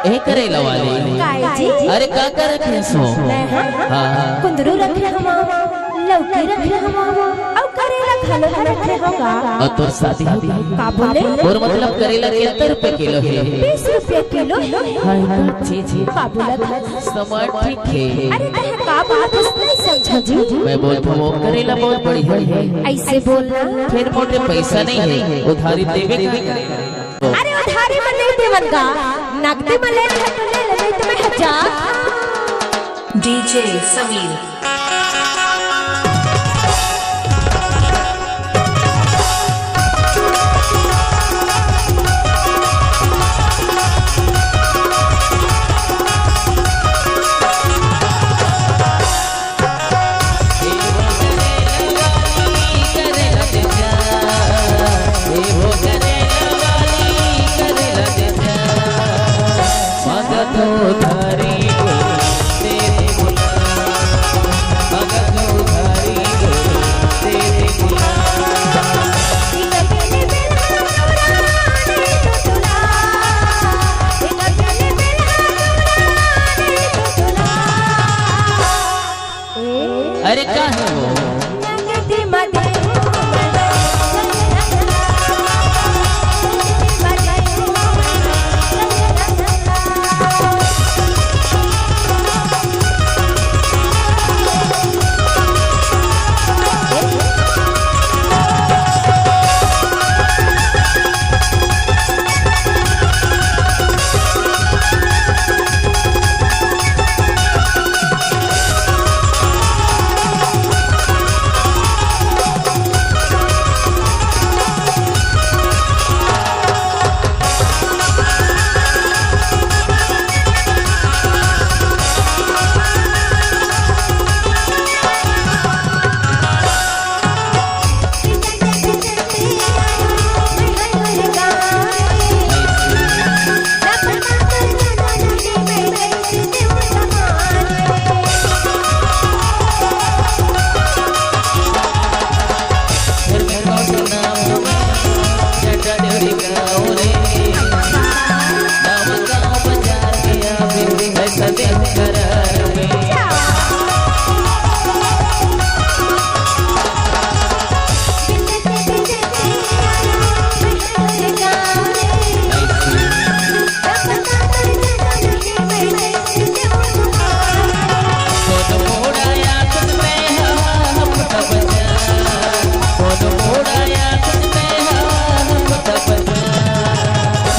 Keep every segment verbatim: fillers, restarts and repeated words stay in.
ए करेला वाली। काय जी? अरे का का रखे हस? मैं हाँ? हाँ, हाँ। कुंदरू रखे हवं, लौकी रखे हवं, अउ करेला घलो रखे हवं का? अउ तोर शादी हो गे? का बोले? मोर मतलब करेला कतका रुपया किलो हे? बीस रुपया किलो हे। हाँ, हाँ, जी, जी। का बोलत हस? सामान ठीक हे। अरे तैं का बोलत हस नहीं समझा जी। मैं बोलत हवं करेला बहुत बढ़िया हे। अइसे बोलना। फेर मोर करा पइसा नइ हे, उधारी देबे का? अरे उधारी म नइ देवन का, नगदी म लेना हे त ले ले, नइ त मैं हजार। डीजे समीर। अरे का हे वो?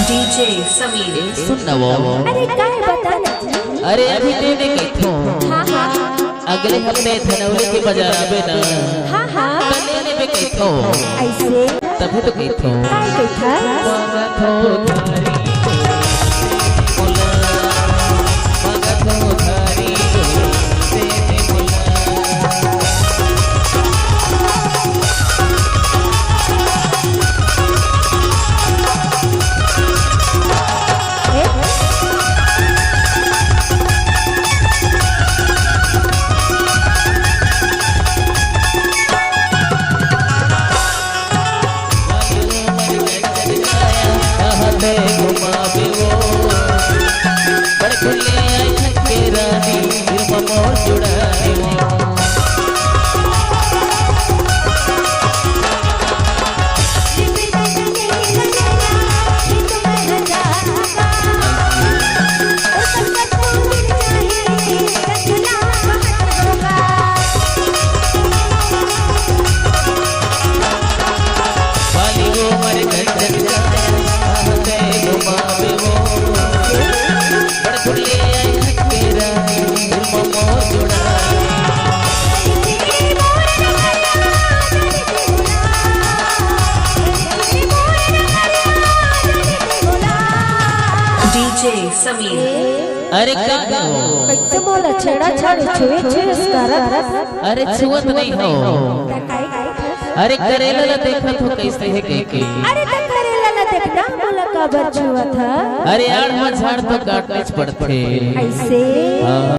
डीजे समीर। सुन ना वो। अरे काय बता ना जी। अरे अभी दे दे कहिथों। हाँ, हाँ। अगले हफ्ते धनौली के बाजार आबे ना। हाँ, हाँ। त ले लेबे कहिथों। अइसे? तभे तो कहिथों। काय कहिथस? डीजे समीर। अरे का हो? कइसे मोला छेड़ा छाड़ी छुए छुए करत? अरे छुवत नइ हों। अरे करेला ला देखत हों कइसे हे कहिके। अरे त करेला ला देखना मोला काबर छुवत हस? अरे आड़ म झाड़ तो काटनेच पड़थे। अइसे? हाँ।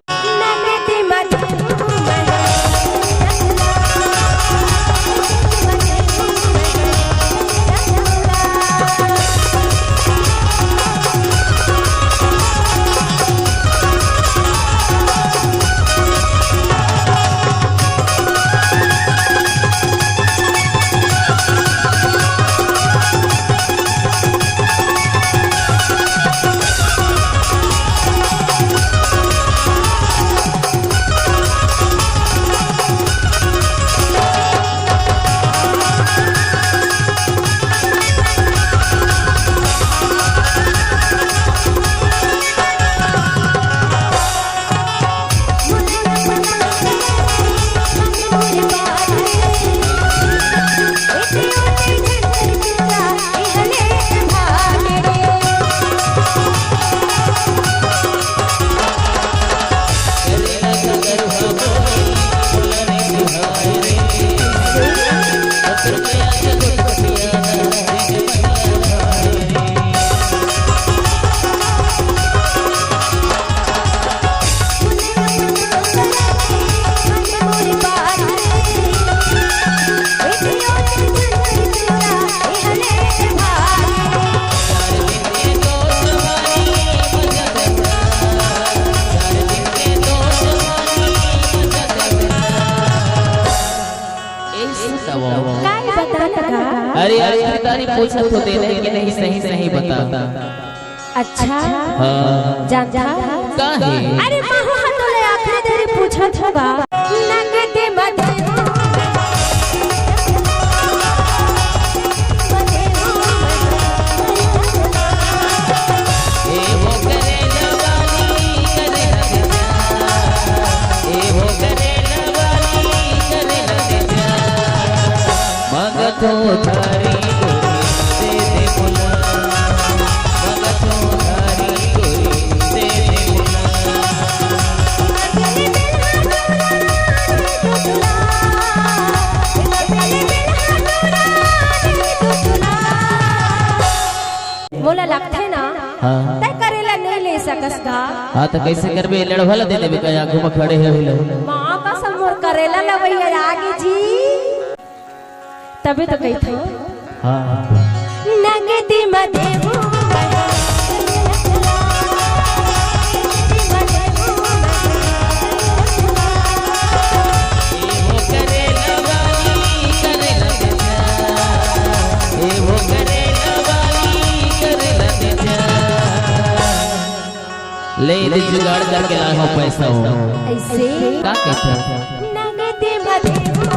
पूछत हो देने कि नहीं, सही सही बता। अच्छा। हाँ। जानता? का हे? अरे महूं ह तोले आखिरी देरी पूछत हों गा। नगदी मत मोला लगथे ना, हाँ। तैं करेला नइ ले सकस गा। हाँ, त कइसे करबे? लड़वा ला दे देबे का? आगू म खड़े हे, ओही ला। माँ कसम, मोर करेला लवइया आगे जी। तभे तो कहिथंव। हाँ। नगदी म देहूं। ले, ले जुगाड़ करके लाए हो पैसा हो। अइसे? का कहते हो? नगदी म देहूं।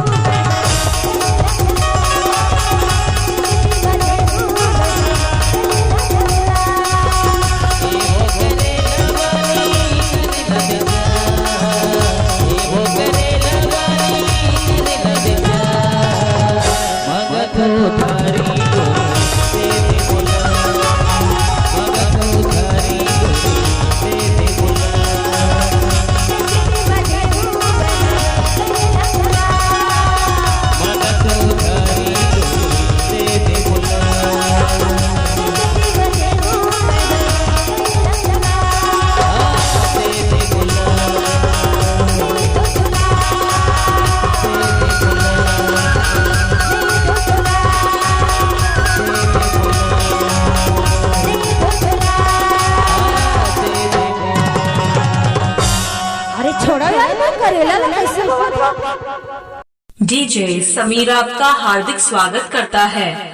अरे छोड़ा यार, मैं करेला ला कैसे बोलत हूँ? डीजे समीर आपका हार्दिक स्वागत करता है।